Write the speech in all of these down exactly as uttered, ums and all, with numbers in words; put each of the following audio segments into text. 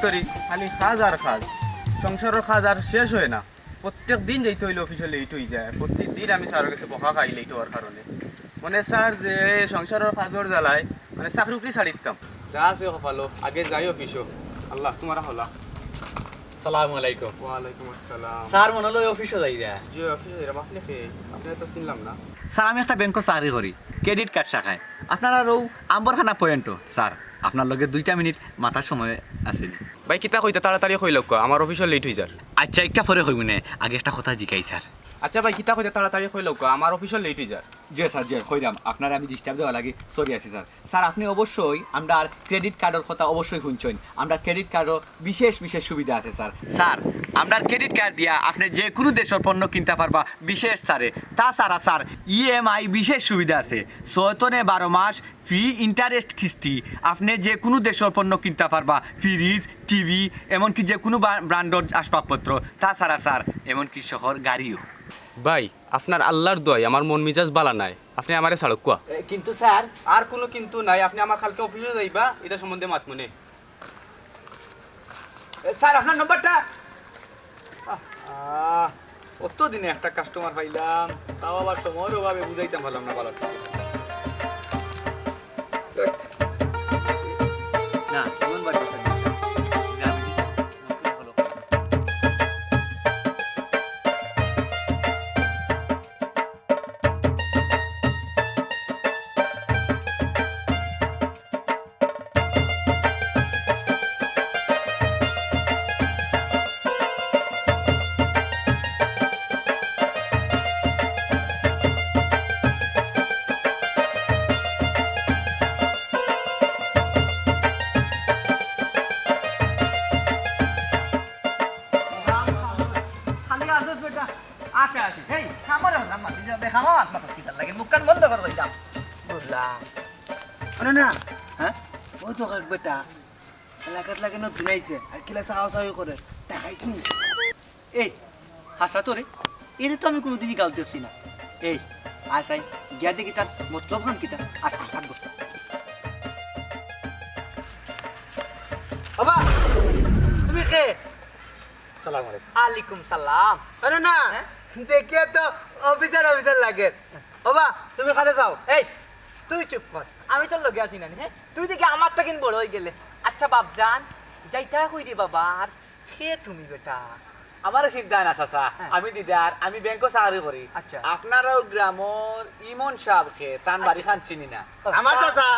করি খালি কাজ আর কাজ, সংসারর কাজ আর শেষ অয় না। প্রত্যেক দিন যাইতে অইলে অফিসো লেট অইযায়, প্রত্যেক দিন আমি স্যারর গেছে বকা খাই লেট অওয়ার কারণে। মানে স্যার, যে সংসারর কাজর জ্বালায় মানে চাকরি উকরি ছাড়ি দিতাম। যা আছে কপালো, আগে যাই অফিসো। আল্লাহ, তুমার হলা। সালামু আলাইকুম। ওয়ালাইকুম আসসালাম। স্যার মনো লয় অফিসো যাইরা। জি, অফিসো যাইরা। আপনে কে? আপনারে তো চিনলাম না। স্যার, আমি একটা ব্যাংকো চাকরি করি, ক্রেডিট কার্ড শাখায়। আপনারার অউ আম্বরখানা পয়েন্টো। স্যার, আপনার লগে দুইটা মিনিট মাতার সময় আছে নি? ভাই, কিতা কইতা, তাড়াতাড়ি কইলাউক্কা, আমার অফিসো লেট অইযার। আচ্ছা, একটা পরে কইমুনে, আগে একটা কথা জিকাই স্যার। আচ্ছা ভাই, কিতা কইতা, তাড়াতাড়ি কইলাউক্কা, আমার অফিসো লেট অইযার। জি স্যার, জি, কইরাম। আপনারে আমি ডিস্টার্ব দেওয়ার লাগি সরি আছি স্যার। স্যার, আপনে অবশ্যই আমরার ক্রেডিট কার্ডর কথা অবশ্যই হুনছইন। আমরার ক্রেডিট কার্ডো বিশেষ বিশেষ সুবিধা আছে স্যার। স্যার, আমরার ক্রেডিট কার্ড দিয়া আপনে যে কুনু দেশর পণ্য কিনতা পারবা বিশেষ ছাড়ে। তাছাড়া স্যার, ইএমআই বিশেষ সুবিধা আছে। ছয় তনে বারো মাস ফ্রি ইন্টারেস্ট কিস্তি। আপনে যে কুনু দেশর পণ্য কিনতা পারবা, ফ্রিজ, টিভি, এমনকি যে কুনু বা-, ব্র্যান্ডর আসবাবপত্র। তাছাড়া স্যার, এমনকি শহর গাড়িও। ভাই, আপনার আল্লার দোয়াই আমার মন মিজাজ বালা নাই, আপনে আমারে ছাড়উক্কা। এ, কিন্তু স্যার। আর কুনু কিন্তু নাই, আপনে আমার কালকে অফিসো যাইবা, ইটা সম্বন্ধে মাতমুনে। এ, স্যার, আপনার নম্বরটা। আহ, আহ, অত দিনে একটা কাস্টমার পাইলাম, তাও আবার সময়র অভাবে বুঝাইতাম পারলাম না বালা করি। না, এমন বাটপার না। খালি আসস বেটা, আসে আসে। হেই, আমারে হলাম মাতি যাবে, খামা আত্মা তো কিতার লাগে, মুখখান বন্ধ করে দিলাম। বুঝলাম। আরে না, হ্যাঁ? ও তো এক বেটা, এলাকাত লাগে নতুন আইছে, আর কিলা চাওয়া চাওয়ি করে, দেখাই তুমি। এই, হাসা তো রে, এরে তো আমি কোনোদিনই গাঁও দেখছি না। এই, আয় চাই, গিয়া দেখি তার মতলব খান কিতা, আর আঘাত বসে। বাবা, তুমি কে? সালাম আলাইকুম। আলাইকুম সালাম। আরে না, হ্যাঁ? দেখিয়া তো অফিসার অফিসার লাগে। বাবা, তুমি খালে যাও। এই, তুই চুপ কর, আমি তোর লগে আছি না নি, হ্যাঁ? তুই দেখি আমার থাকি বড় অই গেলে। আচ্ছা বাপজান, যাইতা কই রে বাবা, আর কে তুমি বেটা? আমারে চিনতা না চাচা, হ্যাঁ। আমি দিদার, আমি ব্যাংকো চাকরি করি। আচ্ছা। আপনারার গ্রামর ইমন সাবকে, তান আচ্ছা। বাড়িখান চিনি না। ও। আমার চাচা।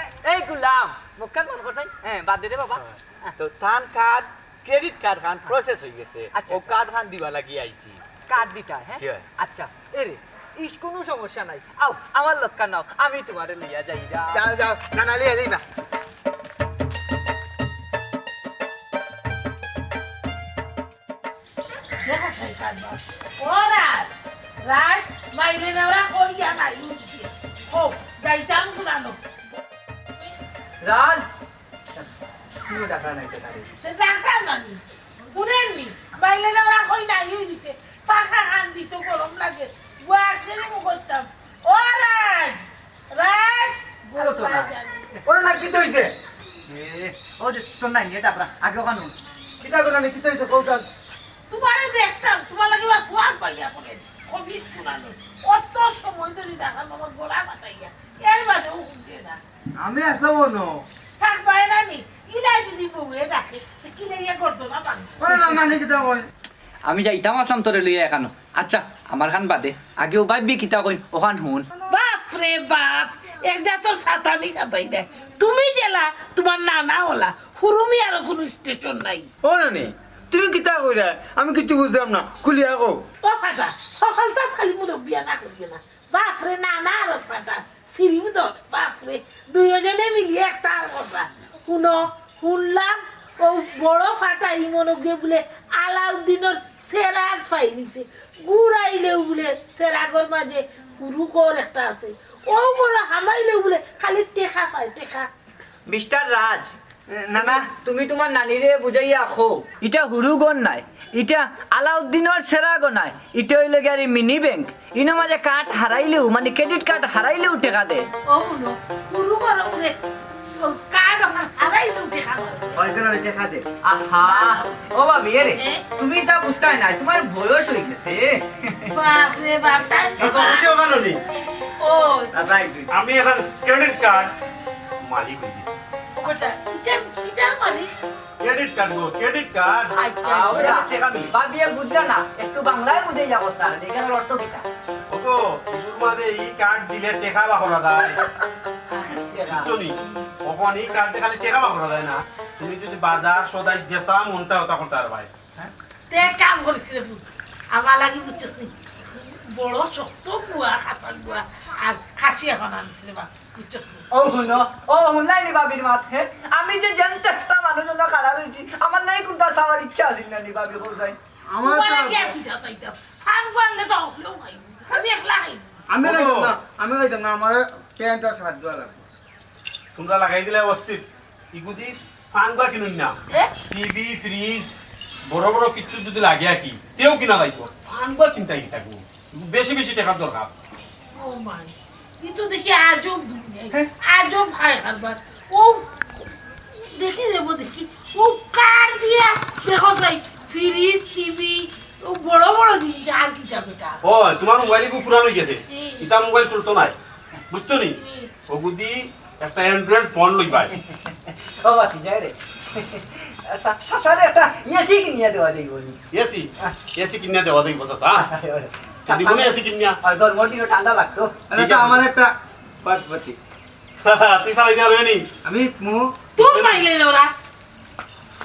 এই, এই গুলাম, মুখখান বন্ধ কর চাই। হ্যাঁ, বাদ দে রে বাবা। হ্যাঁ। তো তান কার্ড, ক্রেডিট কার্ড খান প্রসেস অই গেছে। আচ্ছা, ও আচ্ছা। কার্ড খান দিবা লাগি আইছি। কার্ড দিতা, হ্যাঁ? জি। আচ্ছা, এরে, ইস, কুনু সমস্যা নাই। আও, আমার লগে নাও, আমি তুমারে লইয়া যাইরাম। যাও, যাও, না, না, লইয়া যাইবা। ও রাজ, রাজ, মাইলে নেওরা কই গিয়া নাই উঠছে। ও, যাইতাম গুলানো। রাজ, তুইও টাকা নাই তো তারে। সে যাইতাম নানি। শুনেননি, মাইলে নেওরা কই নাই উঠছে। পাখা খান দিত গরম লাগে। ওয়া একদিনই মুখ করতাম। ও রাজ, রাজ, ও তো না। ওরে না, কিতা অইছে? এ, ও যে তোর নাই, এটা আপনার আগে ওখানে। কিতা করে আমি, কিতা অইছে, কও তো। তুমারে দেখতাম, তুমার লাগি বা ফুয়াক পাইয়া পড়ে। কবিস কুনানো। অত সময় ধরি দেখার আমার গলা ফাটাইয়া। এর বাদেও হুনছে না। আমি আসলাম অনো। থাকবায় না নি? ইলাই যদি বউয়ে ডাকে, তো কি লইয়া করতো না পারবো? ওরে না, না, নি কিতা কই? আমি যাইতাম আসলাম তোরে লইয়া এখানো। আচ্ছা, আমার খান বাদে। আগে ও ভাবি কিতা কইন, ওখান হুন। বাপ রে বাপ, এক জাতর সাতানি সাতাই দেয়। তুমি জেলা, তুমার নানা ওলা, হুরুমি আরো কুনু স্টেশন নাই। ও নানি, তুমি কিতা কইরা? আমি কিচ্ছু বুঝলাম না, খুলিয়া কও। ও ফাটা, হকালতাত খালি মুরব্বিয়া না করিও না। বাপ রে, নানা আরো ফাটা, সিরিফ দর, বাপ রে, দুইওজনে মিলিয়া একটা আর কথা। হুনো, হুনলাম, ও বড় ফাটা ইমনগুয়ে বুলে আলাউদ্দিনর চেরাগ পাইলিছে। ঘুরাইলেও বুলে চেরাগর মাঝে হুরুগর একটা আছে। ও বড় হামাইলেও বুলে খালি টেকা পায়, টেকা। মিস্টার রাজ, না, না। তুমি তুমার নানিরে বুঝাইয়া কও, ইটা হুরুগর নায়, ইটা আলাউদ্দিনর চেরাগও নায়, ইটা অইলো গিয়া আর মিনি ব্যাংক। ইনো মাঝে কার্ড হারাইলেও, মানে ক্রেডিট কার্ড হারাইলেও টেকা দে। ও হুনো, হুরুগর উপরে ও কার্ড আড়াই জনকে খাবো। কয়জন আমি টেকা দে? আহা, ও ভাবি, এ রে, এ? তুমি তা বুঝতায় না, তোমার বয়স হয়ে গেছে। বাপ রে বাপ, তাই তো। বুঝিও কেন নি? ও। দাদা, একটু। আমি এখন ক্রেডিট কার্ড মালিক হয়ে গেছি। ওটা, এটা, এটা মানে? ক্রেডিট কার্ড গো, ক্রেডিট কার্ড। আচ্ছা, আচ্ছা। ওরা টেকা দিই। ভাবিয়ে বুঝলা না, একটু বাংলায় বুঝে যাবো স্যার, এখানে অর্থ কিতা? ওগো, ইগুর মাঝে ই কার্ড দিলে টেকা বার করা যায়। টেকা। বুঝছো নি? ওখানে ই কার্ডে খালি টেকা বার করা যায় না। তুমি যদি বাজার সদাই যেতা মন চায় ওতা করতে পারবায়। তে এক কাম করিস রে পুত, আমার লাগি বুঝছস নি, বড় শক্ত গুয়া, খাসা গুয়া, আর খাসি এখন আনিস রে বা, বুঝছস নি? ও হুনো, ও হুনলাই নি ভাবির মাত, হে? আমি যে জ্যান্ত একটা মানুষ অইন্য খাড়া রইছি, আমার নাই কুনতা চাওয়ার ইচ্ছা আছিল না নি ভাবি, কও যাই। আমার তোমার তো লাগে আর কিতা চাইতাম? ফান গুয়া আনলে তো হকলেও খাইব, আমি একলা খাইব। আমি ও। খাইতাম না, আমি খাইতাম না, আমার প্যান্ট আর শার্ট ধোয়া লাগবে। তোমরা লাগাই দিলে অস্থির। ইগুদি ফান গুয়া কিনুন না। এ? টিভি, ফ্রিজ, বড় বড় কিছু যদি লাগে আর কি, তেও কিনা লাগবো। ফান গুয়া কিনতে কি থাকবো? বেশি বেশি টেকার দরকার। ও মাই, ই তো দেখি আজব দুনিয়া, হ্যাঁ। আজব খায় কারবার। ও দেখি দেবো দেখি, ও কার দিয়া দেখো যাই, ফ্রিজ, টিভি, ও বড় বড় জিনিস আর কি যাবে তা? ও, তোমার মোবাইল কি পুরান হয়ে গেছে? হুম। ইতা মোবাইল চলতো নাই, বুঝছো নি? হুম। ওগুদি একটা অ্যান্ড্রয়েড ফোন লইবাই। ও বাতি যায় রে। সা-, সা-, সারে একটা এসি কিনিয়া দেওয়া যাইব নি? এসি? হ্যাঁ। এসি কিনিয়া দেওয়া যাইব, চাচা, হ্যাঁ? হ্যাঁ, হ্যাঁ। যদি মনে এসি কিনিয়া। আর গরম দিনে ঠান্ডা লাগতো। আরে, ঠিক আছে। আমার একটা বাসপতি। তুই চালাই দিয়া রইনি? আমি মু- তুই মাইলে ওরা।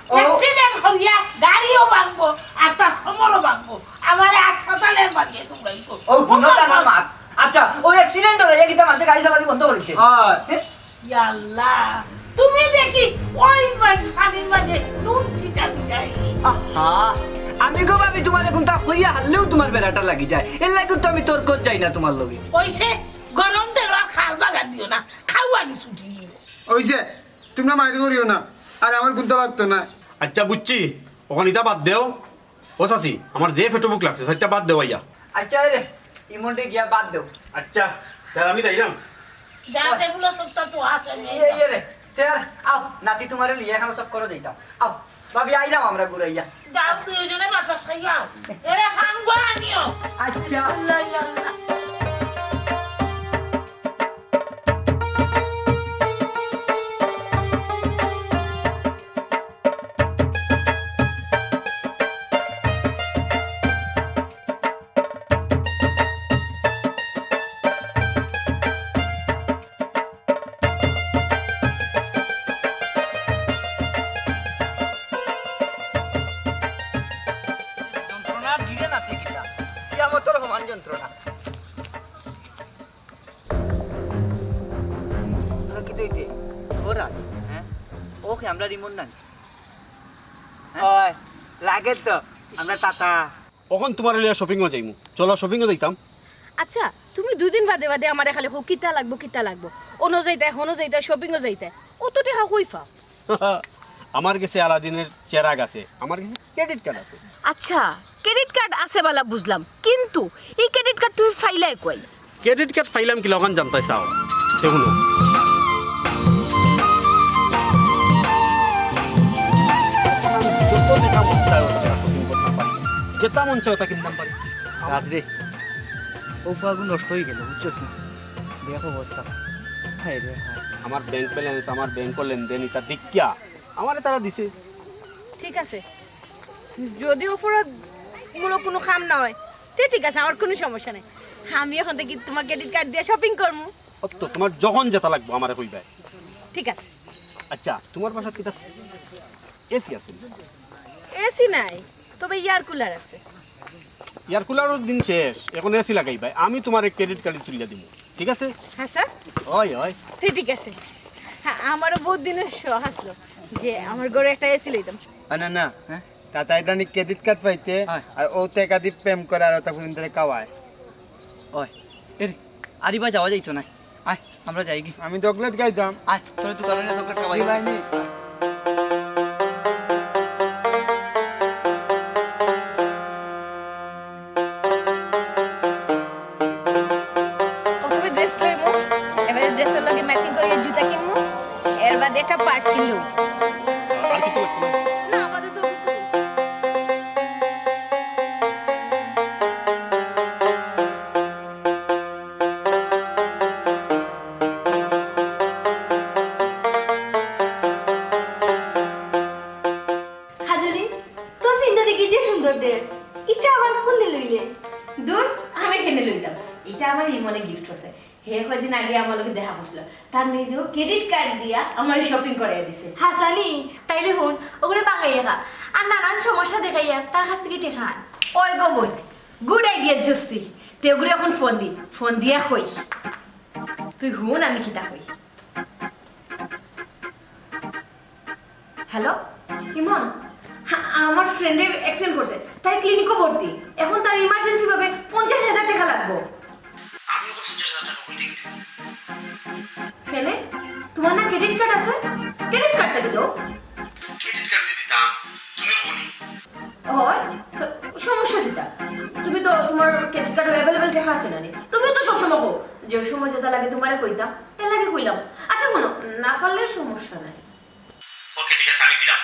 ও। অ্যাক্সিডেন্ট হইয়া গাড়িও ভাঙবো, আর তার কোমরও ভাঙবো। আমারে হাসপাতালে বানিয়ে তোমরা ই করো। ও, হুনো তার মাত। আচ্ছা, ও অ্যাক্সিডেন্ট হইয়া কিতা মানতে গাড়ি চালানি বন্ধ করেছে? হ্যাঁ। হ্যাঁ? ইয়াল্লা, তুমি দেখি ওই মাঝে, পানির মাঝে নুন ছিটা দিলাই। আহা, আমি গো ভাবি তোমারে কুনতা কইয়া হারলেও তোমার বেড়াটা লাগি যায়। এর লাগি তো আমি তর্কত যাই না তোমার লগে। ওইসে গরম তেল আর খাল বাগান দিও না, খাওয়ানি ছুটি নিও। ওই যে, তোমরা মাইর করিও না, আর আমার কুনতা লাগতো না। আচ্ছা, বুঝছি, ওখান ইটা বাদ দেও। ও চাচি, আমার যে পেটো ভুক লাগছে, চাইরটা ভাত দেও আইয়া। আচ্ছা রে, ইমনটি গিয়া ভাত দেও। আচ্ছা, তাহলে আমি যাইলাম। যা, টেবিল সবটা তো আছে, নিয়ে ইয়ে, যা। ইয়ে রে, তে আর আও, নাতি তোমারে লিয়া এখন সব করে দিতাম। আও, ভাবি, আইলাম আমরা ঘুরাইয়া। যাও, দুইজনে বাতাস খাইয়া আও। এরে, হাঙ্গো আনিও। আচ্ছা। আল্লাহ, আল্লাহ। যন্ত্রণা ধীরে না থাকিতা, কিয়ামতর সমান যন্ত্রণা। তোরা কি তুই দে? ও রাজ, হ্যাঁ? ও কি আমরা রিমন নানি? হ্যাঁ? ওই, লাগে তো, আমরা তাতা। অখন তোমারে লইয়া শপিংও যাইমু। চলো, শপিংও যাইতাম। আচ্ছা, তুমি দুই দিন বাদে বাদে আমারে খালি কও, "কিতা লাগবো, কিতা লাগবো?" অনো যাইতায়, হনো যাইতায়, শপিংও যাইতায়। অত টেকা কই পাও? আমার গেছে আলাদিনের চেরাগ আছে, আমার গেছে ক্রেডিট কার্ড আছে। আচ্ছা, ক্রেডিট কার্ড আছে বালা বুঝলাম, কিন্তু ই ক্রেডিট কার্ড তুমি পাইলায় কই? ক্রেডিট কার্ড পাইলাম কিলা অখান জানতায় চাও? তে হুনো। যত টেকা মন চায় অত টেকা শপিং করতাম পারি। যেটা মন চায় অটা কিনতাম পারি। রাজ রে, অউ পুয়াগু নষ্ট অইগেলো, বুঝছস না? দেখ অবস্থা। হায় রে হায়। আমার ব্যাংক ব্যালেন্স, আমার ব্যাংকর লেনদেন ইতা দেখিয়া আমারে তারা দিছে। ঠিক আছে, যদি অপরাধমূলক কুনু কাম না অয়, তে ঠিক আছে, আমার কুনু সমস্যা নাই। আমি অখন থাকি তুমার ক্রেডিট কার্ড দিয়া শপিং করমু। অত তুমার যখন যেটা লাগবো আমারে কইবায়। ঠিক আছে। আচ্ছা, তুমার বাসাত কিতা এসি আছে নি? এসি নাই, তবে এয়ার কুলার আছে। এয়ার কুলারর দিন শেষ, অখন এসি লাগাইবায়। আমি তুমারে ক্রেডিট কার্ডে তুলিয়া দিমু, ঠিক আছে? হ্যাঁ স্যার। অয়, অয়। তে ঠিক আছে। হ্যাঁ, আমারও বউত দিনর শখ আছলো যে আমার ঘরো একটা এসি লইতাম। আ, না, না। হ্যাঁ? তাতা ইটা নি ক্রেডিট কার্ড পাইতে, হ্যাঁ। আর অউ টেকা দি প্রেম করে আর অতা ফুরিন্তরে খাওয়ায়। অয়, এরে, আর ইবা যাওয়া যাইতো নায়। আয়, আমরা যাইগি। আমি চকলেট খাইতাম। আয়, তোরে দোকানো নিয়া চকলেট খাওয়াই। দিবায় নি? প্রথমে ড্রেস লইমু, এবারে ড্রেসর লগে ম্যাচিং করি জুতা কিনমু, এরবাদে একটা পার্স কিনলে হইছে। আর কিছু লাগবে না? না, আপাতত ওটুকু। কাজলি, তোর পিন্দা দেখি যে সুন্দর ড্রেস, ইটা আবার কোন দিন লইলে? দূর, আমি কেনে লইতাম, ইটা আমার ইমনে গিফট করছে। হে কয়দিন আগে আমার লগে দেখা করছিল, তার নিজেও ক্রেডিট কার্ড দিয়া আমার শপিং করাইয়া দিছে। হাছানি? তাইলে হুন, ওগুরে বাঙাইয়া খা, আর নানান সমস্যা দেখাইয়া তার কাছ থাকি টেকা আন। ওই গো বইন, গুড আইডিয়া দিছস তুই। তে ওগুরে অখন ফোন দি, ফোন দিয়া কই। তুই হুন আমি কিতা কই। হ্যালো, ইমন, হ্যাঁ, আমার ফ্রেন্ডের অ্যাক্সিডেন্ট করছে, তাই ক্লিনিকও ভর্তি। এখন তার ইমার্জেন্সি ভাবে পঞ্চাশ হাজার টেকা লাগবো। আমি অখন পঞ্চাশ হাজার টেকা কই থাকি দিমু? কেনে? তোমার না ক্রেডিট কার্ড আছে? ক্রেডিট কার্ডটা দি দাও। ক্রেডিট কার্ড দি দিতাম, তুমি কও নি। হয়, সমস্যা কিতা? তুমি তো, তোমার ক্রেডিট কার্ডও অ্যাভেলেবল টেকা আছে না নি? তুমিও তো সবসময় কও যে সময় যেটা লাগে তোমারে কইতাম, এর লাগি কইলাম। আচ্ছা হুনো, না পারলে সমস্যা নাই। ওকে, ঠিক আছে, আমি দিলাম।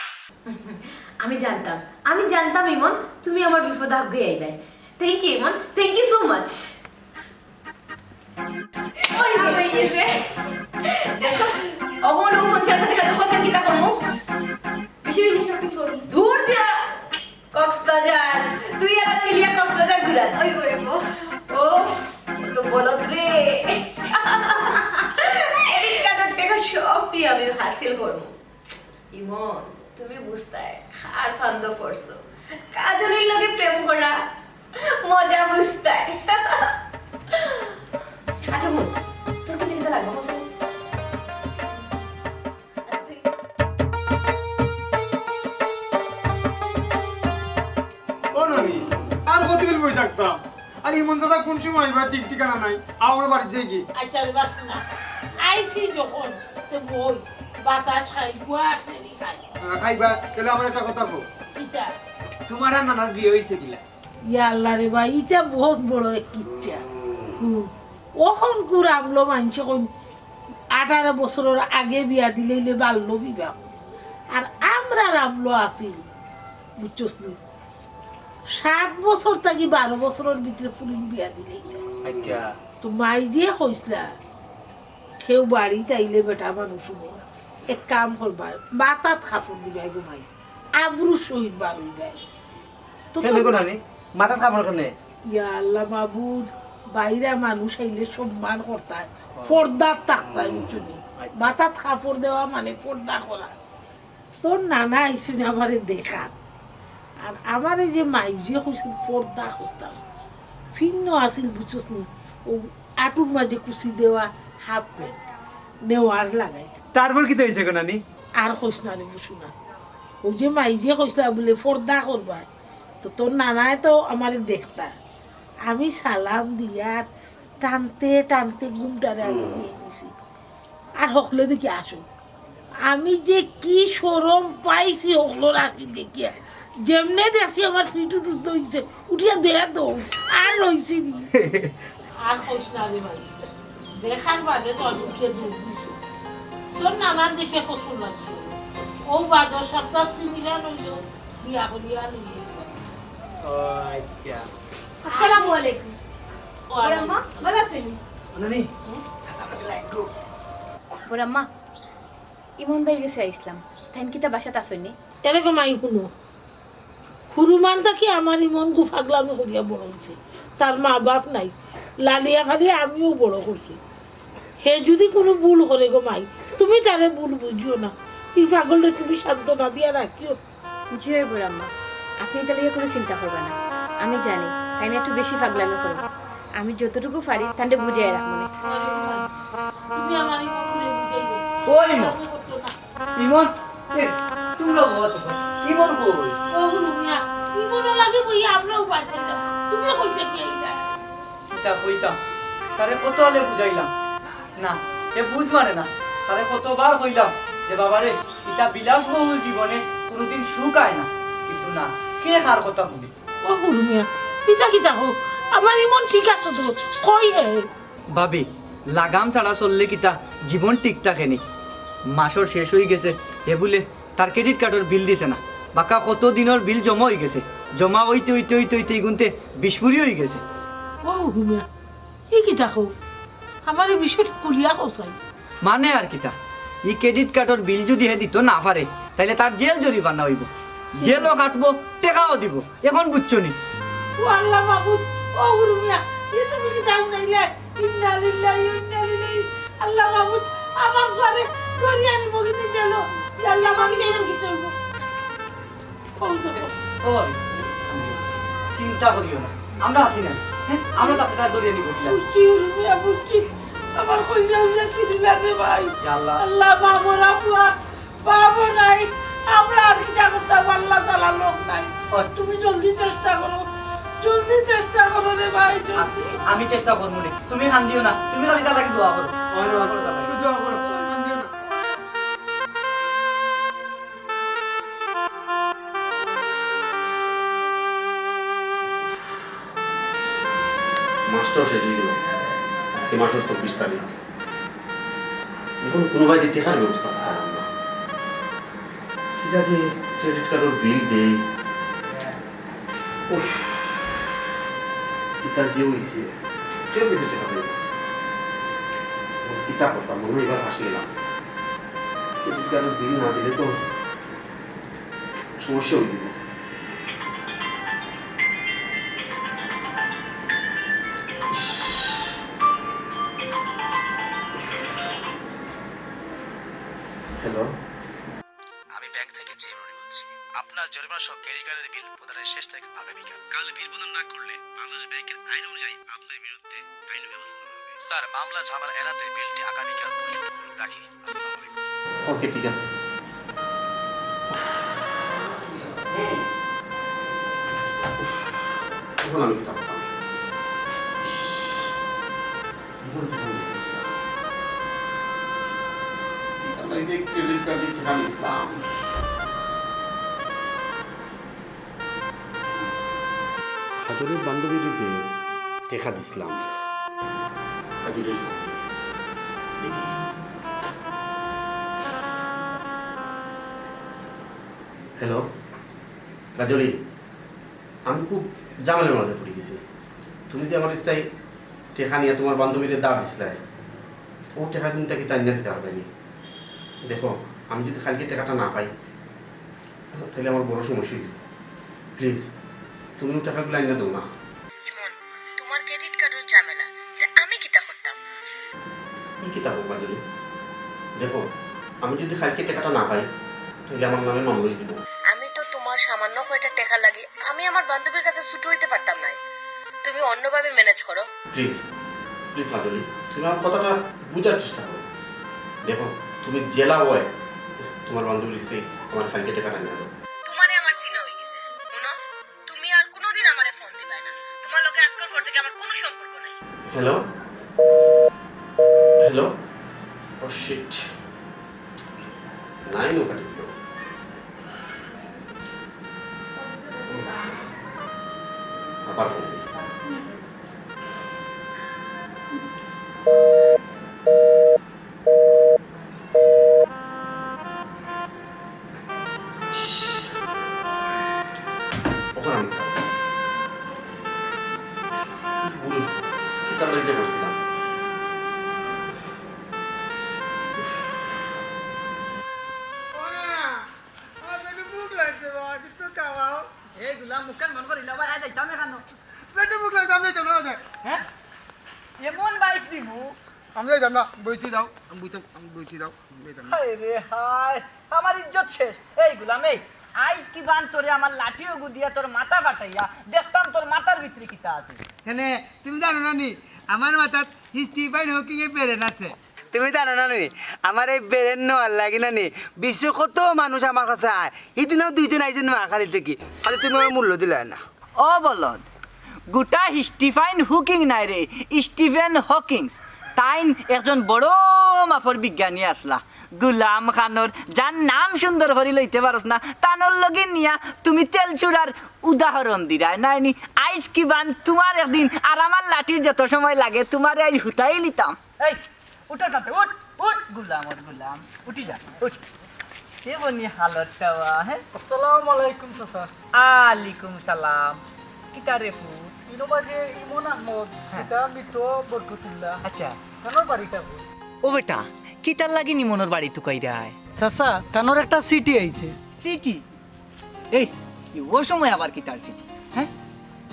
আমি জানতাম, আমি জানতাম ইমন, তুমি আমার বিপদে আগুয়াই আইবায়। Thank you Emon, thank you so much. ওই হয়ে গেছে। দেখো, অখন ও পঞ্চাশ হাজার টেকা তো খরচ কিতা করমু? বেশি বেশি শপিং করমু। দূর যা, কক্সবাজার, তুই আর আমি মিলিয়া কক্সবাজার ঘুরাত। ওই, ওই, ওই। ওফ, ও তো বলদ রে। ক্রেডিট কার্ডর টেকা সব আমি হাসিল করমু। ইমন, তুমি বুঝতায়, কার ফান্দো পড়ছো। কাজলির লগে প্রেম করা, মজা বুঝতায়। আচ্ছা, হুন, তোর কি চিন্তা লাগবে, বল? আচ্ছা, তুই ও নানি, আর কতদিন বই থাকতাম? আর ইমন চাচা কোন সময় আইবা, ঠিক ঠিকানা নাই। আও, আমরা বাড়ি যাই কি? আচ্ছা রে বাপ, না। আইছি যখন, তে বই, বাতাস খাই, গুয়া খেলি খাই। আহ, খাইবা, তাহলে আমার একটা কথা কও। কিতা? তোমার আর নানার বিয়া হইছে কিলা? ইয়া আল্লাহ রে ভাই, ইটা বহুত বড় এক কিচ্ছা। হুম। অখনকুর আমলো মানষে কইন আঠারো বছরর আগে বিয়া দিলাইলে বাল্য বিবাহ। আর আমরার আমলো আছিল, বুঝছস নি? সাত বছর থাকি বারো বছরর ভিতরে ফুরিন বিয়া দিলাইলে। আচ্ছা। তো মাইজিয়ে কইছলা, কেউ বাড়িত আইলে বেটা মানুষ হইবো, এক কাম করবা, মাথাত কাপড় দিবায় গো মাই, আবরুর সহিত বার অইবায়। তো কেনে তো গো নানি? মাথাত কাপড় কেনে? ইয়া আল্লাহ মাবুদ, বাইরা মানুষ আইলে সম্মান করতায়, পর্দাত থাকতায়, বুঝছো নি? আচ্ছা। মাথাত কাপড় দেওয়া মানে পর্দা করা। তোর নানা আইছইন আমারে দেখাত। আর আমারে যে মাইজিয়ে কইছিল পর্দা করতাম, ফিন্ন আছিল, বুঝছস নি? ও আটুর মাঝে কুচি দেওয়া হাফ প্যান্ট, নেওয়ার লাগাই। তারপর কিতা অইছে গো নানি? আর কইস না রে, বুঝছো না? ও যে মাইজিয়ে কইছলা বুলে পর্দা করবায়, তো তোর নানায় তো আমারে দেখতা। আমি সালাম দিয়ার টানতে টানতে ঘুমটারে আগে দিয়ে গেছি। আর হকলে দেখি আসো। আমি যে কি শরম পাইছি হকলর আখি দেখিয়া। যেমনে দেখছি আমার ফিট উঠুত দইছে, উঠিয়া দেয়া দৌড়। আর রইছি নি। আর কইস না রে ভাই। দেখার বাদে তো আমি উঠিয়া দৌড় দিছি। তোর নানার দেখে কসুর লাগছে। ও বাদর সপ্তাহ চিনিরা লইল, বিয়া করিয়া লইল। ও আচ্ছা। আসসালামু আলাইকুম। ওয়ালাইকুম বড়াম্মা, আসসালাম। ভালা আছইন? নানি, চাচা আমাকে লাইন গো। বড়াম্মা, ইমন ভাইর গেছে আইছলাম। তাইন কিতা বাসাত আছইন নি? এরকম আই হুনো। হুরুমান থাকি আমার ইমন গু ফাগলামি করিয়া বড় অইছে। তার মা বাপ নাই। লালিয়া ফালিয়া আমিও বড় করছি। হে যদি কুনু ভুল করে গো মাই, তুমি তারে ভুল বুঝিও না। ই ফাগলরে তুমি সান্ত্বনা দিয়া রাখিও। জি অয় বড়াম্মা, আপনে ইতা লইয়া কুনু চিন্তা করবা না। আমি জানি, তাইন একটু বেশি ফাগলামি করে। আমি যতটুকু পারি, তানরে বুঝাইয়া রাখমুনে। তুমি আমার ইমনরে বুঝাইও। ও ইমন। ইমন, এ, তুমরা বওয়া তো। ইমন কই? ও গুরু মিয়া, ইমনর লাগি কই আমরাও পারছি না। তুমি কইতে কি আইলা? কিতা কইতাম? তারে কত আলে বুঝাইলাম। না, হে বুঝ মানে না। তারে কতবার কইলাম যে, "বাবারে, ইতা বিলাসবহুল জীবনে কুনুদিন সুখ আয় না।" কিন্তু না, কে কার কথা হুনে? ও গুরু মিয়া, ইতা কিতা কও? আমার ইমন ঠিক আছে তো, কই হে? ভাবি, লাগাম ছাড়া চললে কিতা জীবন ঠিক থাকে নি? মাসর শেষ অইগেছে, হে বুলে তার ক্রেডিট কার্ডর বিল দিছে না। বাক্কা কত দিনর বিল জমা অইগেছে, জমা অইতে অইতে অইতে অইতে ইগুনতে বিশ ফুরি অইগেছে। ও হুমিয়া, ই কিতা কও? আমারে বিষয়টা খুলিয়া কও চাই। মানে আর কিতা, ই ক্রেডিট কার্ডর বিল যুদি হে দিতো না পারে, তাইলে তার জেল জরিমানা অইবো, জেলও কাটবো, টেকাও দিবো। এখন বুঝছো নি? ও আল্লাহ মাবুদ, ও হুরুমিয়া, ই তুমি কিতা হুনাইলে? ইন্না লিল্লাহি ওয়া ইন্না ইলাইহি। আল্লাহ মাবুদ, আমার ফুয়ারে ধরিয়া নিবো কিন্তু জেলো। ইয়া আল্লাহ, আমি যাইলাম কিতা অইবো? ও ভাবি, চিন্তা করিও না, আমরা আছি না। হ্যাঁ, আমরা তাকে তার ধরিয়া নিবো কিলা। বুঝছি, হুরুমিয়া, বুঝছি। আমার কইজা উইজা ছিড়িলা রে ভাই। ইয়া আল্লাহ। আল্লাহ, বাবর আফুয়া, বাবর নাই। আমরা আর কিতা করতাম, আল্লাহ ছাড়া লোক নাই। ওই। তুমি জলদি চেষ্টা করো, জলদি চেষ্টা করো রে ভাই, জলদি। আমি চেষ্টা করমু নে, তুমি কান্দিও না, তুমি খালি তার লাগি দোয়া করো। ওই রে বাবা, তুমি দোয়া করো, কান্দিও না। মাসটাও শেষ অইগেলো, আজকে মাসর চব্বিশ তারিখ। এখন কুনুবায়দি টেকার ব্যবস্থা করতাম পারলাম না। কিতা যে ক্রেডিট কার্ডর বিল দেই। উফ, কিতা যে অইছে, কেউর গেছে টেকা পাই না। কিতা করতাম, মনে অয় ইবার ফাঁসি গেলাম। ক্রেডিট কার্ডর বিল না দিলে তো সমস্যা অইবো। হ্যালো। আমি ব্যাংক থেকে জিএম রনি বলছি। আপনার জরিমানা সহ ক্রেডিট কার্ডের বিল প্রদানের শেষ তারিখ আগামীকাল। কাল বিল প্রদান না করলে বাংলাদেশ ব্যাংকের আইন অনুযায়ী আপনার বিরুদ্ধে আইনি ব্যবস্থা নেওয়া হবে। স্যার, মামলা ঝামেলা এড়াতে বিলটি আগামীকাল পরিশোধ করুন। রাখি। আসসালামু আলাইকুম। ওকে, ঠিক আছে। এখন আমি কিতা করতাম? এখন কিতা করতাম? কিতা লাগে ক্রেডিট কার্ড দিচ্ছে খালি ইসলাম। কাজলের বান্ধবীরে যে টেকা দিছলাম। কাজলের বান্ধবী। দেখি। হ্যালো, কাজলি, আমি খুব ঝামেলার মাঝে পড়ি গেছি। তুমি যে আমার ইস্তায় টেকা নিয়া তুমার বান্ধবীরে ধার দিছলায়, অউ টেকা কিন্তু তাকে তাইন্না দিতা পারবায়নি। দেখো, আমি যুদি কাইলকে টেকাটা না পাই, তাইলে আমার বড় সমস্যা অইযিবো। প্লিজ, তুমি অউ টেকাগুলা আইন্না দেও না। ইমন, তুমার ক্রেডিট কার্ডর ঝামেলা, তে আমি কিতা করতাম? ই কিতা কও কাজলি? দেখো, আমি যুদি কাইলকে টেকাটা না পাই, তাইলে আমার নামে মামলা অইযিবো। আমি তো তুমার সামান্য কয়টা টেকার লাগি আমি আমার বান্ধবীর কাছে ছুটো অইতে পারতাম নায়। তুমি অন্যভাবে ম্যানেজ করো। প্লিজ, প্লিজ কাজলি, তুমি আমার কথাটা বুঝার চেষ্টা করো। দেখো, তুমি যেলা অয়, তুমার বান্ধবীর ইস্তায় আমার কাইলকে টেকাটা আইন্না দেও। তুমারে আমার চিনা অইগেছে। হুনো, তুমি আর কুনুদিন আমারে ফোন দিবায় না। তুমার লগে আইজকার পর থাকি আমার কুনু সম্পর্ক নাই। হ্যালো? হ্যালো? ও শিট। লাইনও কাটি দিল। আবার ফোন দিই। ওখানে আমি খাবো। ভুল, কিতার লাগি করছিলাম। ও না, আমার পেটে ভুক লাগছে বাবা, কিছু খাওয়াও। এই গুলাম, মুখখান বন্ধ করিলা, ভাই, আয় যাইতাম এখানো। পেটে ভুক লাগছে, আমি যাইতাম না, না। হ্যাঁ? এমন বাইশ দিমু। আমি যাইতাম না, বইতে দাও, আমি বইতাম, আমি বইতে দাও, আমি যাইতাম না। হায় রে হায়, আমার ইজ্জত শেষ। এই গুলাম, এই, আইজ কিবান তোরে আমার লাঠি অগু দিয়া তোর মাথা ফাটাইয়া দেখতাম তোর মাথার ভিতরে কিতা আছে। কেনে, তুমি জানো না নি, আমার মাথাত স্টিফেন হকিং এর ব্রেন আছে। তুমি জানো না নি, আমার এই ব্রেন নেওয়ার লাগি না নি, বিশ্বে কত মানুষ আমার কাছে আয়, হিদিনও দুইজন আইছে নোয়াখালী থাকি, খালি তুমি আমার মূল্য দিলায় না। ও বলদ, গুটা স্টিফেন হকিং নায় রে, স্টিফেন হকিংস। তাইন একজন বড় মাপর বিজ্ঞানী আছলা। গুলাম খানর, যার নাম সুন্দর করি লইতে পারস না, তানর লগে নিয়া তুমি তেল ছুড়ার উদাহরণ দিরায় নায় নি। আইজ কিবান তুমার একদিন, আর আমার লাঠির যত সময় লাগে, তুমারে আইজ হুতাই লিতাম। এই, উঠো সামনে, উঠ। উঠ গুলাম, উঠ গুলাম, উঠি যা, উঠ। এ বনি হালতটা বা, হ্যাঁ? আসসালামু আলাইকুম চাচা। আলাইকুম সালাম। কিতা রে পুত? ইনো মাঝে ইমন আহমদ, হ্যাঁ। এটা মৃত বরকতুল্লাহ। আচ্ছা। তানর বাড়িটা কই? ও বেটা, কিতার লাগি ইমনর বাড়ি তুকাইরায়? চাচা, তানর একটা চিঠি আইছে। চিঠি? এই, এই, ও সময় আবার কিতার চিঠি? হ্যাঁ?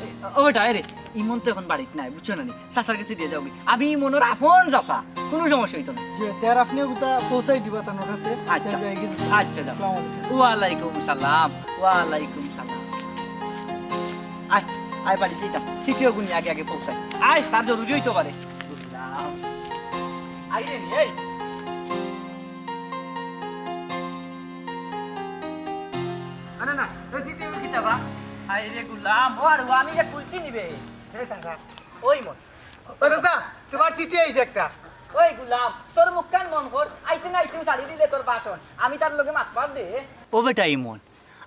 এ, ও বেটা, এ রে, ইমন তো এখন বাড়িত নাই, বুঝছো না নি? চাচার গেছে দিয়া যাওগি। আমি ইমনর আপন চাচা, কুনু সমস্যা অইতো না। জি, তে আর আপনি ওটা পৌঁছাই দিবা তানর কাছে। আচ্ছা। যাই গেছে। আচ্ছা, যাও। আসসালামু আলাইকুম। ওয়ালাইকুম সালাম, ওয়ালাইকুম সালাম। আয়, আয় বাড়িত যাইতাম। চিঠি ওগুনি আগে আগে পৌঁছাই। আয়, তার জরুরি অইতো পারে। বুঝলাম। আয় রে নি, এই। আরে না, এই চিঠি ওই কিতা বা? আরে গুলাম, ও আর ও আমি যে খুলছি নিবে। হে চাচা। ওই মন। ও চাচা, তোমার চিঠি আইছে একটা। ওই গুলাম, তোর মুখখান মন কর, আইতে না আইতেউ চালি দিলে তোর বাসন। আমি তার লগে মাত মার দে। ও বেটা ইমন,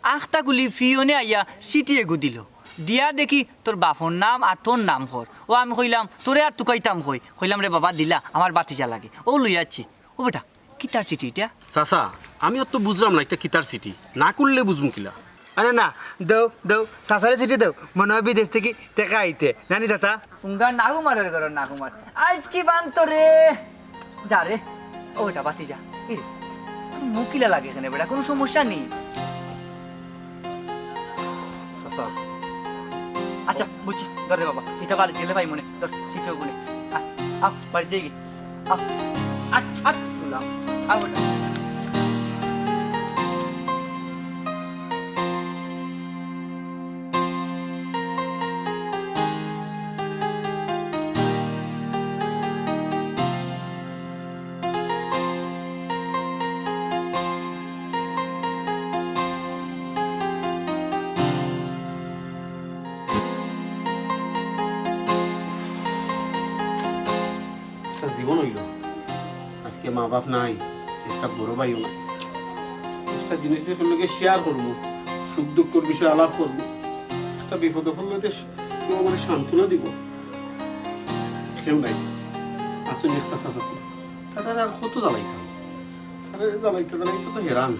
আখতা গুলি ফিওনে আইয়া চিঠি এগু দিল। দিয়া দেখি তোর বাপর নাম আর তোর নাম কর। ও আমি কইলাম, "তোরে আর তুকাইতাম কই?" কইলাম, "রে বাবা, দিলা, আমার বাতিজা লাগে।" ও লইয়া আছি। ও বেটা, কিতার চিঠি ইটা? চাচা, আমি অত বুঝলাম না, একটা কিতার চিঠি? না খুললে বুঝমু কিলা? আরে না, দেও, দেও, চাচারে চিঠি দেও। মনে হয় বিদেশ থাকি টেকা আইতে। নানি চাচা? উঙ্গা নাহুমারের ঘরর নাহুমার। আইজ কি বান তোরে? যা রে। ও বেটা, বাতি যা। এ, মুখ কিলা লাগে এখানে বেটা? কোনো সমস্যা নেই। চাচা। আচ্ছা, বুঝছি। ধর রে বাবা, ইটা বাড়িত গেলে পাইমুনে। ধর, চিঠি ওগুনে। আ, আ, বাড়িত যাইগি। আ, আ, আ, তুলা। আ, ওটা। একটা জীবন অইল, আজকে মা বাপ নাই, একটা বড় ভাইও নাই। একটা জিনিস যে কেউর লগে শেয়ার করমু, সুখ দুঃখর বিষয়ে আলাপ করমু, একটা বিপদ আপদ অইলে কেউ আমারে সান্ত্বনা দিব, কেউ নাই। আছইন এক চাচা চাচি, তারারে আর কত জ্বালাইতাম, তারারে জ্বালাইতে জ্বালাইতে তো হেরান।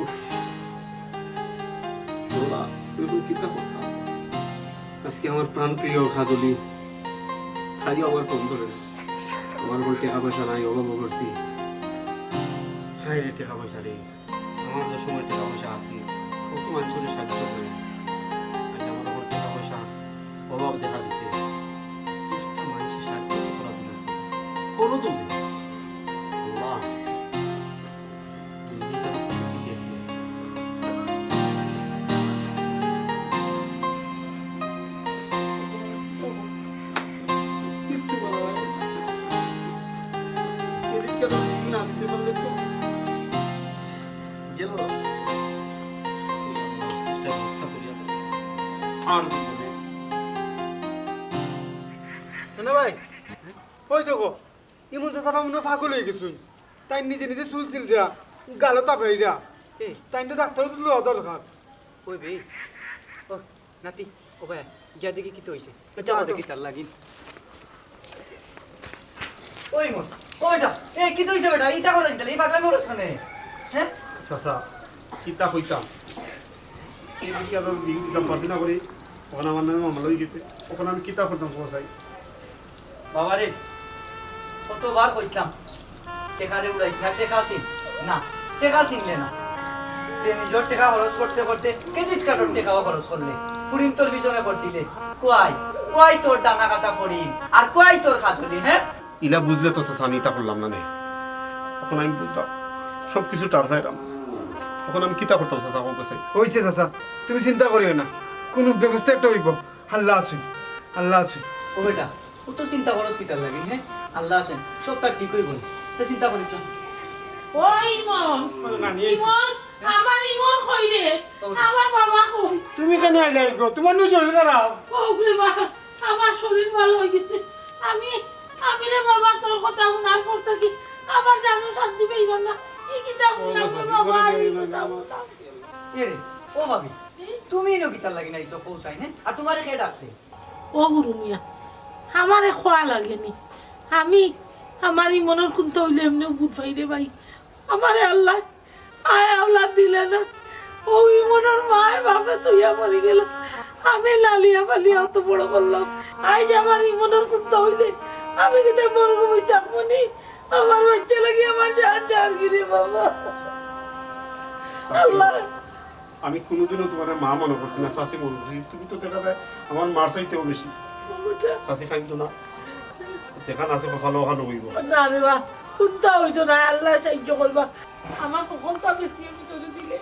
উফ, আল্লাহ, এখন কিতা করতাম? আজকে আমার প্রাণ প্রিয় কাজলি, তাইও আমার ফোন ধরে না। আমার এখন টেকা পয়সা নাই, অভাব করছি। হায় রে টেকা পয়সা রে, আমার যে সময় টেকা পয়সা আছে, কত মানুষের সাহায্য করে। আজ আমার এখন টেকা পয়সা অভাব দেখা দিছে, একটা মানুষের সাহায্য তো করা দূরের কথা, কোনো দূর নেই। আল্লাহ, না ভাই, ওই দেখো, ইমন চাচা মনে হয় পাগল অই গেছইন। তাইন নিজে নিজে চুল ছিলরা, গালো তাবড়াইরা। এ। তাইনরে ডাক্তারো তো লওয়া দরকার। ওই বে, ও নাতি, ও ভাই, গিয়া দেখি কিতা অইছে। ইটা আবার কিতার লাগি? ওই মন, ও বেটা, এ কিতা অইছে বেটা? ইতা করে কিতা? এই পাগলা মরস কেনে? হ্যাঁ? চাচা, কিতা কইতাম? এই বিষয়ে আর বিপদ পাতি না করি, ওখানে আমার নামে মামলা অই গেছে। ওখানে আমি কিতা করতাম, কও চাই? বাবারে, কতবার কইছলাম, টেকারে উড়াইস না, টেকা চিন না, টেকা চিনলে না। তে নিজর টেকা খরচ করতে করতে ক্রেডিট কার্ডর টেকাও খরচ করলে, ফুরিন্তর পিছনে পড়ছিলে। কই, কই তোর ডানা কাটা ফড়িং, আর কই তোর কাজলি, হ্যাঁ? ইলা বুঝলে তো চাচা, আমি ইতা করলাম না নে। এখন আমি বুঝলাম, সব কিছু টের পাইরাম। এখন আমি কিতা করতাম চাচা, কও চাই? অইছে চাচা, তুমি চিন্তা করিও না, কুনু ব্যবস্থা একটা অইবো। আল্লাহ আছইন, আল্লাহ আছইন। ও বেটা, অত চিন্তা করস কিতার লাগি, হ্যাঁ? আল্লাহ আছইন, সবতা ঠিক অইবো। তে চিন্তা করিস না। ও ইমন, ও নানি, এই ইমন, আমার ইমন কই রে? ও। আমার বাবা কই? তুমি কেনে আইলায় গো? তোমার নু শরীর খারাপ। ও রে বাবা, আমার শরীর ভালা অই গেছে। আমি, আমি রে বাবা, তোর কথা হুনার পর থাকি আমার জানো শান্তি পাইলাম না। কি কিতা হুনলাম রে বাবা, এই কথা হুনলাম। এ রে, ও ভাবি, তুমি ইনো কিতার লাগি আইছো, কও চাই, হ্যাঁ? আর তোমারে কে ডাকছে? ও গুরু মিয়া, আমারে কওয়া লাগেনি। আমি আমার ইমনর কুন্তা অইলে এমনেউ বুঝ পাই রে ভাই। আমারে আল্লায় আয় আওলাদ দিলা না। অউ ইমনর মায় বাফে থইয়া মরি গেলা। আমি লালিয়া পালিয়া অত বড় করলাম। আইজ আমার ইমনর কুন্তা অইলে আমি কিতা বড় অইতাম মনি? আমার বাইচ্চা লাগি আমার জান যার গি রে বাবা। আল্লাহ। আমি কুনুদিনও তুমারে মা মনো করছি না, চাচি মনো করছি। তুমি তো দেখা যায় আমার মার চাইতেও বেশি। বাবাটা। চাচি কাইন্দো না, যেখান আছে কপালো অখান অইবো। না রে বা, কুন্তা অইতো না, আল্লায় সাইয্য করবা। আমার হকলতা বেশি আমি তোরে দিলে,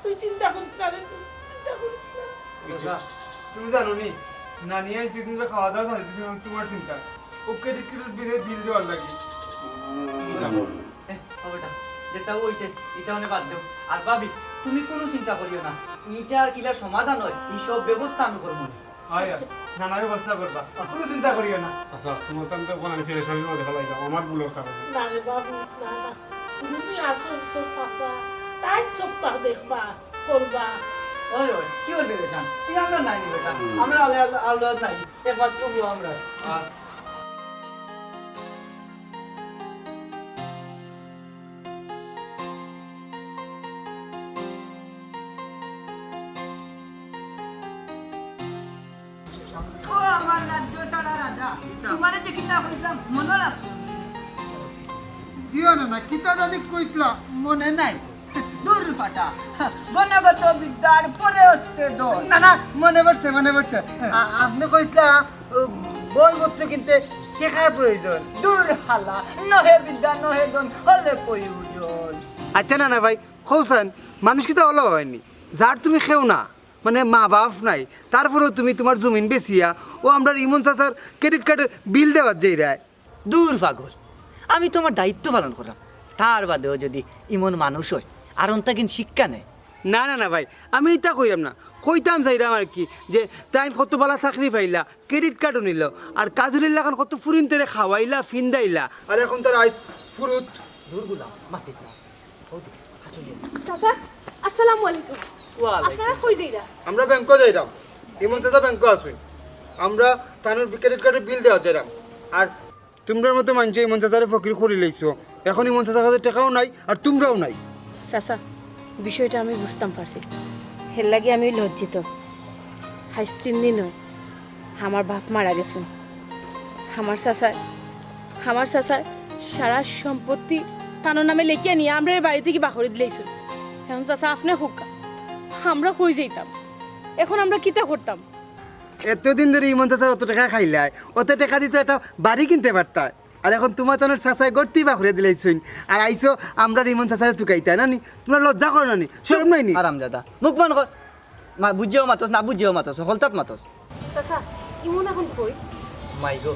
তুই চিন্তা করিস না রে, তুই চিন্তা করিস না। আচ্ছা, তুমি জানো নি, নানি আইজ দুই দিন ধরে খাওয়া দাওয়া ছাড়ি দিছে, তুমার চিন্তা। ও ক্রেডিট কার্ডর বিলে বিল দেওয়ার লাগি। এ, ও বেটা, যেটা অইছে, ইটা অনে বাদ দেও। আর ভাবি, তুমি কুনু চিন্তা করিও না, ইটা কিলা সমাধান অয়, ই সব ব্যবস্থা আমি করমু। অয়, অয়, নানা ব্যবস্থা করবা, কুনু চিন্তা করিও না। আচ্ছা, তুমার কাম তো অখন আমি পেরেশানির মাঝে ফেলাইলাম, আমার ভুলর কারণে। না রে বাবু, না, না, তুমি আসল তোর চাচা, তাই সপ্তাহ দেখবা, করবা। অয়, অয়, কিওর পেরেশান? তুই আমরার নানি বেটা, হুম। আমরার আলে-, আলে-, আওলাদ নাই, একমাত্র পুয়া আমরার। আর ও আমার রাজ্য ছাড়া রাজা, তুমারে যে কিতা কইছিলাম মনো আছে? দিও না, না, কিতা জানি কইতলা, মনে নাই। দূর ফাটা, গুণগত বিদ্যার পরে অস্তে দোষ। না, না, মনে পড়ছে, মনে পড়ছে। আ-, আপনে কইতলা, ও, বইপত্র কিনতে টেকার প্রয়োজন। দূর হালা, নহে বিদ্যা, নহে ধন, হলে প্রয়োজন। আচ্ছা, না, না ভাই, কওছাইন, মানুষ কিতা অলা অয়নি? যার তুমি কেউ না, মানে মা বাপ নাই, তারপরেও তুমি তুমার জমিন বেচিয়া ও আমরার ইমন চাচার ক্রেডিট কার্ডর বিল দেওয়াত যাইরায়। দূর পাগল, আমি তো আমার দায়িত্ব পালন কররাম। তার বাদেও যুদি ইমন মানুষ অয়, আর অন্তাকিন শিক্ষা নেয়। না, না, না ভাই, আমি ইতা কইরাম না, কইতাম চাইরাম আর কি, যে তাইন কত বালা চাকরি পাইলা, ক্রেডিট কার্ডও নিলা, আর কাজলির লাখান কত ফুরিন্তরে খাওয়াইলা, ফিন্দাইলা, আর অখন তারা আইজ ফুরুত। দূর গুলাম, মাতিস না। চাচা, আসসালামু আলাইকুম। ওয়ালাইকুম। আপনারা কই যাইরা? আমরা ব্যাংকো যাইরাম। ইমন চাচা ব্যাংকো আছইন। আমরা তানর ক্রেডিট কার্ডর বিল দেওয়াত যাইরাম। আর তুমরার মতো মানষে ইমন চাচারে ফকির করিলাইছো। অখন ইমন চাচার কাছে টেকাও নাই, আর তুমরাও নাই। চাচা, বিষয়টা আমি বুঝতাম পারছি। হেরলাগি আমি লজ্জিত। আইজ তিন দিন অয়। আমার বাপ মারা গেছইন। আমার চাচায়, আমার চাচায় সারা সম্পত্তি তানর নামে লেখিয়া নিয়া আমরারে বাড়ি থাকি বার করি দিলাইছইন। অখন চাচা আপনে কউক্কা, আমরা কই যাইতাম? অখন আমরা কিতা করতাম? এতদিন ধরি ইমন চাচার অত টেকা খাইলায়, অত টেকা দি তো একটা বাড়ি কিনতে পারতায়। আর অখন তুমার তানর চাচায় ঘর থাকি বার করি দিলাইছইন। আর আইছো আমরার ইমন চাচারে তুকাইতায় না নি? তুমার লজ্জা করে না নি? শরম নাই নি? হারামজাদা, মুখ বন্ধ কর। মা, বুঝিয়াও মাতস, না বুঝিয়াও মাতস, হকলতাত মাতস। চাচা, ইমন অখন কই? মাই গো,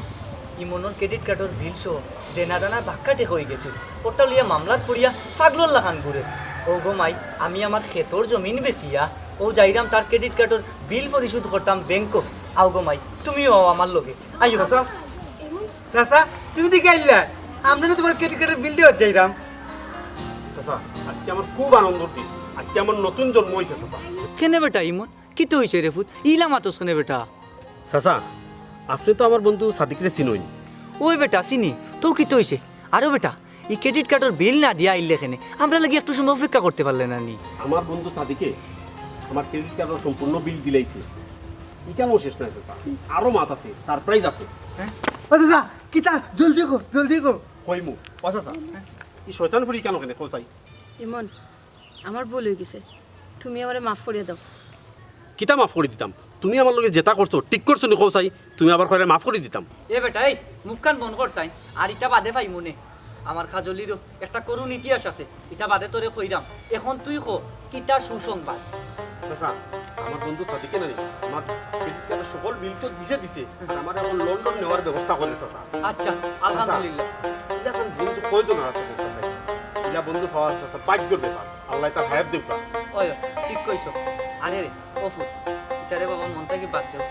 ইমনর ক্রেডিট কার্ডর বিল সহ দেনা দানা বাক্কা টেকা অইগেছিল। অটা লইয়া মামলাত পড়িয়া পাগলর লাখান ঘুরের। ও গো মাই, আমি আমার খেতর জমিন বেচিয়া অউ যাইরাম তার ক্রেডিট কার্ডর বিল পরিশোধ করতাম ব্যাংকো। আও গো মাই, তুমিও আও আমার লগে। আইও। চাচা, চাচা, তুমি দেখি আইলা? আমরা না তুমার ক্রেডিট কার্ডর বিল দেওয়াত যাইরাম। চাচা, আইজকে আমার খুব আনন্দর দিন। আইজকে আমার নতুন জন্ম অইছে, চাচা। কেনে বেটা ইমন? কিতা অইছে রে পুত? ইলা মাতস কেনে বেটা? চাচা, আপনে তো আমার বন্ধু সাদিকরে চিনইন। অয় বেটা, চিনি। তো কিতা অইছে? আরো বেটা, ই ক্রেডিট কার্ডর বিল না দিয়া আইলে কেনে? আমরার লাগি একটু সময় অপেক্ষা করতে পারলে না নি? আমার বন্ধু সাদিকে আমার ক্রেডিট কার্ডর সম্পূর্ণ বিল দিলাইছে। ইখানও শেষ নায় চাচা, আরো মাত আছে, সারপ্রাইজ আছে। হ্যাঁ? ও চাচা, কিতা? জলদি কও, জলদি কও। কইমু। ও চাচা, ই শয়তান ফুড়ি ইখানো কেনে, কও চাই? ইমন, আমার ভুল অইগেছে, তুমি আমারে মাফ করিয়া দেও। কিতা মাফ করি দিতাম? তুমি আমার লগে যেতা করছো, ঠিক করছো নি কও চাই? তুমি আবার কইরায় মাফ করি দিতাম। এ বেটা, এই মুখখান বন্ধ কর চাই, আর ইতা বাদে পাইমু নে। আমার কাজলিরও একটা করুণ ইতিহাস আছে, ইতা বাদে তোরে কইরাম। অখন তুই ক, কিতা সুসংবাদ? চাচা, আমার বন্ধু সাদিকে নানি আমার ক্রেডিট কার্ডর সকল বিল তো দিছে দিছে, আর আমারে অখন লন্ডন নেওয়ার ব্যবস্থা করের চাচা। আচ্ছা, আলহামদুলিল্লাহ। ইলা অখন বন্ধু কয়জন আর আছে কও চাই? ইলা বন্ধু পাওয়া চাচা ভাগ্যর ব্যাপার। আল্লায় তার হায়াত দেউক্কা। অয়, অয়, ঠিক কইছো। আরে রে, ও পুত, ইতারে বাবা মন থাকি বাদ দেও।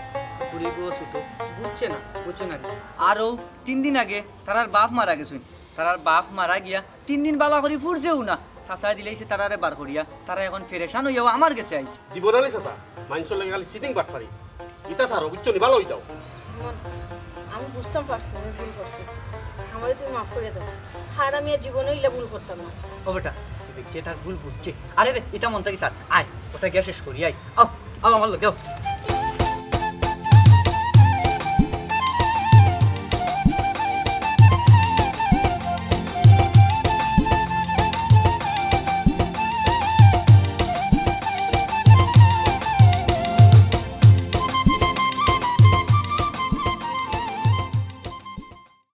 ফুড়িগু ছোট, বুঝছে না, বুঝছো না নি? আর অউ তিন দিন আগে তারার বাপ মারা গেছইন। তারার বাপ মারা গিয়া তিন দিন বালা করি ফুরছেও না। চাচায় দিলাইছে তারারে বার করিয়া। তারা অখন পেরেশান অইয়াও আমার গেছে আইছে। দিব না নি চাচা, মানষর লগে খালি চিটিং বাটপারি। ইতা ছাড়ো, বুঝছো নি? ভালা অই যাও। ইমন, আমি বুঝতাম পারছি না, আমি ভুল করছি। আমারে তুমি মাফ করি দেও। আর আমি আর জীবনে ইলা ভুল করতাম না। ও বেটা, এই ব্যক্তি এটা ভুল বুঝছে। আরে রে, এটা মন থাকি ছাড়। আয়, ওটা গিয়া শেষ করি, আয়। আও, আও আমার লগে, আও।